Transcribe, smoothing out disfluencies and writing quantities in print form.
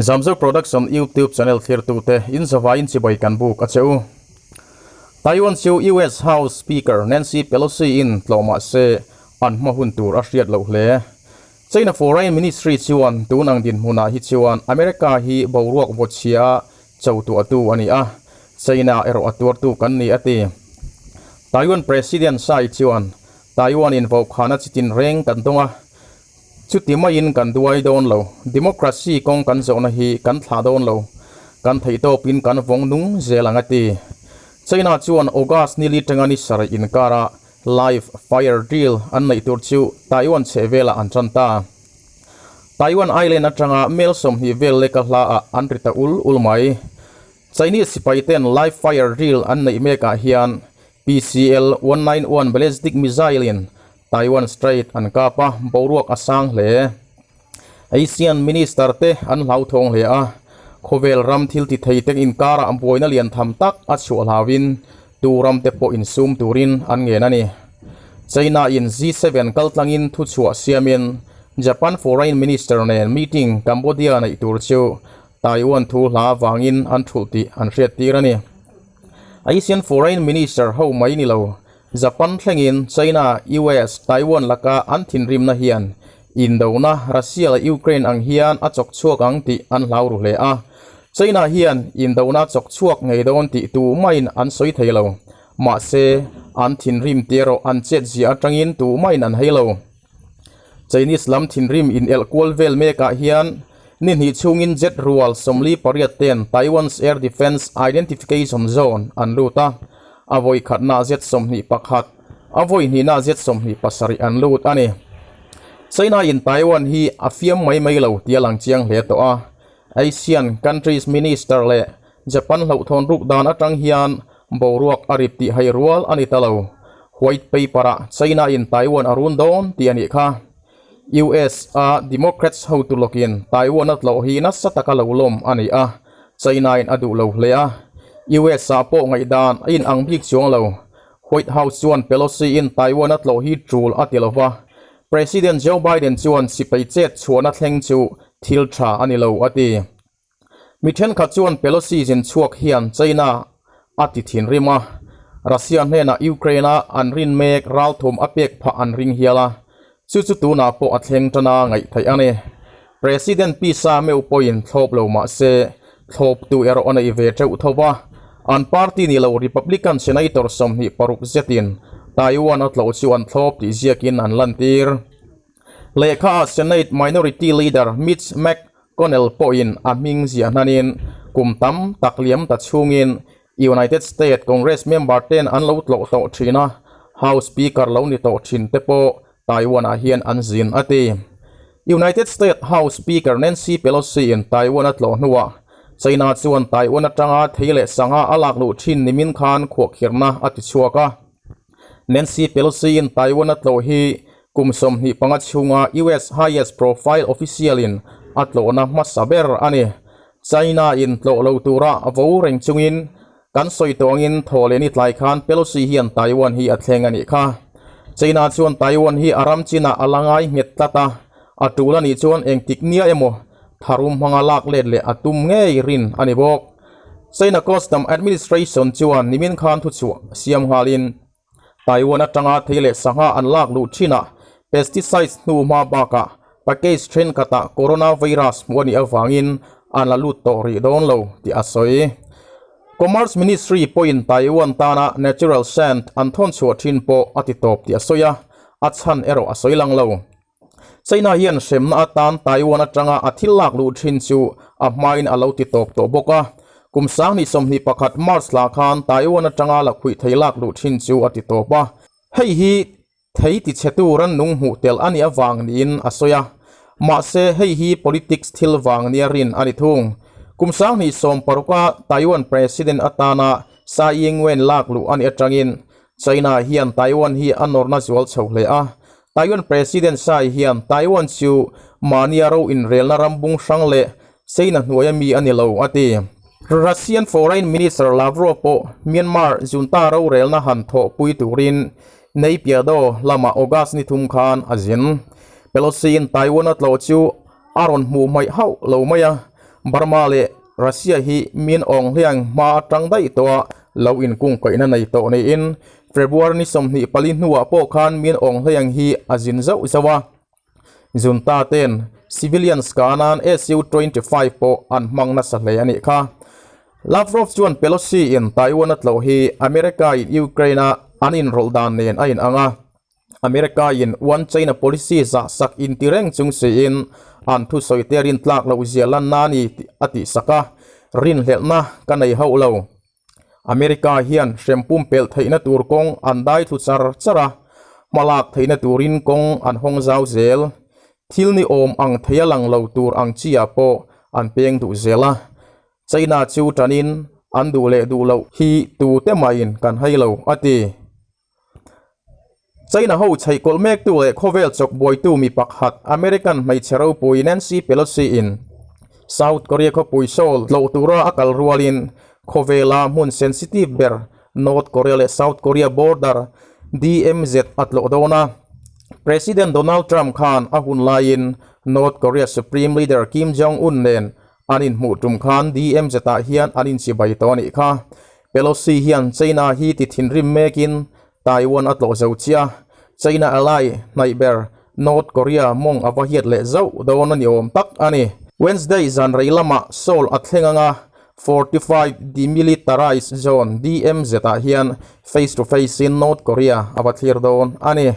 Zamzo Production YouTube channel thlirtute in zavaiin chibai kan buk a che u. Taiwan chu US House Speaker Nancy Pelosi in tlawh mah se an hma hun tur a hriat loh hle. China Foreign Ministry chuan tun ang dinhmunah hi chuan America hi boruak vawchhia cho tuahtu a ni a, China erawh a tuartu kan ni a ti. Taiwan President Tsai chuan Taiwan in vaukhana chitin reng kan dawng a, Chuti maiin kan duai dawn lo. Democracy kawng kan zawhna hi kan thlah dawn lo. Kan theihtawpin kan vawng nung zel ang a ti. China chuan August nili tanga ni sarih inkara live fire drill an neih tur chu Taiwan chheh velah an tan ta. Taiwan Island atanga mel 20 vel leka hla ah an ri ta ul ul mai. Chinese sipai ten live fire drill an neih mekah hian PCL 191 ballistic missile in Taiwan Strait an kap a, boruak a sang hle. Asian Minister te an hlauthawng hle a, khawvel ram thil ti thei te inkarah buaina lian tham tak a chhuah hlauin tu ram te pawh insum turin an ngen a ni. China in G7 kaltlangin thuchhuah siamin Japan Foreign Minister nen meeting Cambodia neih tur chu Taiwan thu hla vangin an thulh tih an hriattir a ni. Asian Foreign Minister ho mai ni lo, Japan thlengin China, US, Taiwan laka an thinrimna hian indona Russia leh Ukraine ang hian a chawk chhuak ang tih an hlau ru hle a. China hian indona chawk chhuak ngei dawn tih tumahin an sawi thei lo. Mahse, an thinrim tih erawh an chet zia atangin tumahin an hei lo. Chinese lam thinrim inelh kual vel mekah hian ni hnih chhungin jet rual 48 ten Taiwan's Air Defense Identification Zone an lut a, a vawi khatna jet 21, a vawi hnihna jet 27 an lut a ni. China in Taiwan hi a fiam mai mai lo tih a lang chiang hle tawh a, Asian countries minister leh Japan hlauhthawn ruk dan atang hian boruak a rip tih hai rual a ni ta lo. White paper ah China in Taiwan a run dawn tih a nih kha. US a Democrats hotu lawkin Taiwan a tlawh hi nasa taka lo lawm a ni a, China in a duh lo hle a. US ah pawh ngaihdan a inang bik chuang lo. White House chuan Pelosi in Taiwan a tlawh hi tul a ti lo va, President Joe Biden chuan sipai chet chhuahna thleng chu thil tha a ni lo a ti. Mi thenkhat chuan Pelosi zin chhuak hian China a ti thinrim a, Russia hnenah Ukraine-a an rin mek ralthum a pek phah an ring hial a, chu chu tunah pawh a thleng tan a ngaih theih a ni. President pisa meuh pawhin thlawp lo mah se, thlawptu erawh a nei ve teuh tho va, an party ni lo Republican Senator 26 zetin Taiwan a tlawh chu an thlawp tih ziakin an lantir. Lehkha ah Senate Minority Leader Mitch McConnell pawhin a hming ziah hnanin kum tam tak liam ta chhungin United States Congress member ten an lo tlawh tawh thin a, House Speaker lo ni tawh thin te pawh Taiwan ah hian an zin a ti. United States House Speaker Nancy Pelosi in Taiwan a tlawh hnuah China chuan Taiwan atanga thei leh sangha a lak luh thin nimin khan khuahkhirhna a ti chhuak a. Nancy Pelosi in Taiwan a tlawh hi kum 25 chhunga US highest profile official in a tlawhna hmasa ber a ni. China in tlawh lo tura vo reng chungin kan sawi tawh angin thaw leh ni tlai khan Pelosi hian Taiwan hi a thleng a nih kha. China chuan Taiwan hi a ram chinah a la ngai nghet tlat a, a tul a nih chuan engtik nia emaw tharum hmanga lak let leh a tum ngei rin a ni bawk. China Custom Administration chuan nimin khan thuchhuah siam nghalin Taiwan atanga thei leh sangha an lak luh thinah pesticides hnu hma bakah package thenkhatah coronavirus hmuh a nih avangin an la lut tawh rih dawn lo tih a sawi. Commerce Ministry pawhin Taiwan tana natural sand an thawn chhuah thin pawh a ti tawp tih a sawi a, a chhan erawh a sawi lang lo. China hian hremna atan Taiwan atanga a thil lak luh thin chu a hmain a lo ti tawp tawh bawk a. Kum 2021 March thla khan Taiwan atanga lakhuih thei lak luh thin chu a ti tawp a. Hei hi thei tichhetu rannung hmuh tel a nih avang niin a sawi a. Mahse hei hi politics thil vang nia rin a ni thung. Kum 2016-a Taiwan President atana Tsai Ing-wen lak luh a nih atangin China hian Taiwan hi a nawrna zual chho hle a. Taiwan President Tsai hian Taiwan chu mahnia ro inrelna ram bung hrang leh China hnuaia mi a ni lo a ti. Russian Foreign Minister Lavrov pawh Myanmar junta rorelna han thawhpui turin Naypyidaw lamah August ni thum khan a zin. Pelosi-in Taiwan a tlawh chu a rawn hmuh hmaih hauh lo mai a. Burma leh Russia hi Min Aung Hlaing hma atang daih tawha lo inkungkaihna nei tawh niin February ni 24 hnuah pawh khan Min Aung Hlaing hi a zin zauh zauh a. Junta ten civilians ka nan Su-25 pawh an hmang nasa hle a nih kha. Lavrov chuan Pelosi in Taiwan a tlawh hi America in Ukraine a an inrawlh dan nen a inang a. America in One China policy zah sak inti reng chung siin an thusawi te rin tlak loh zia lanna a ni a tih sak a, rinhlelhna ka nei hauh lo. America hian hrem pumpelh theihna tur kawng an dai thlu char char a, hmalak theihna turin kawng an hawng zau zel. Thil ni awm ang thei a lang lo tur ang chi ah pawh an peng duh zel a. China chu tanin an duh leh duh loh hi tute mahin kan hai lo, a ti. China ho chheihkawlh mektu leh khawvel chawk buaitu mi pakhat American hmeichhe ropui Nancy Pelosi in South Korea khawpui Seoul tlawh tura a kal rualin khawvela hmun sensitive ber North Korea leh South Korea border DMZ a tlawh dawn a. President Donald Trump khan a hun laiin North Korea Supreme Leader Kim Jong-un nen an inhmuh tum khan DMZ ah hian an inchibai tawh a nih kha. Pelosi hian China hi ti thinrim mekin Taiwan a tlawh zo chiah. China ally hnaih ber North Korea mawng a va hiat leh zauh dawn a ni awm tak a ni. Wednesday zan rei lamah Seoul a thleng anga 45 Demilitarized Zone, DMZ, ah hian face to face in North Korea a va thlir dawn a ni.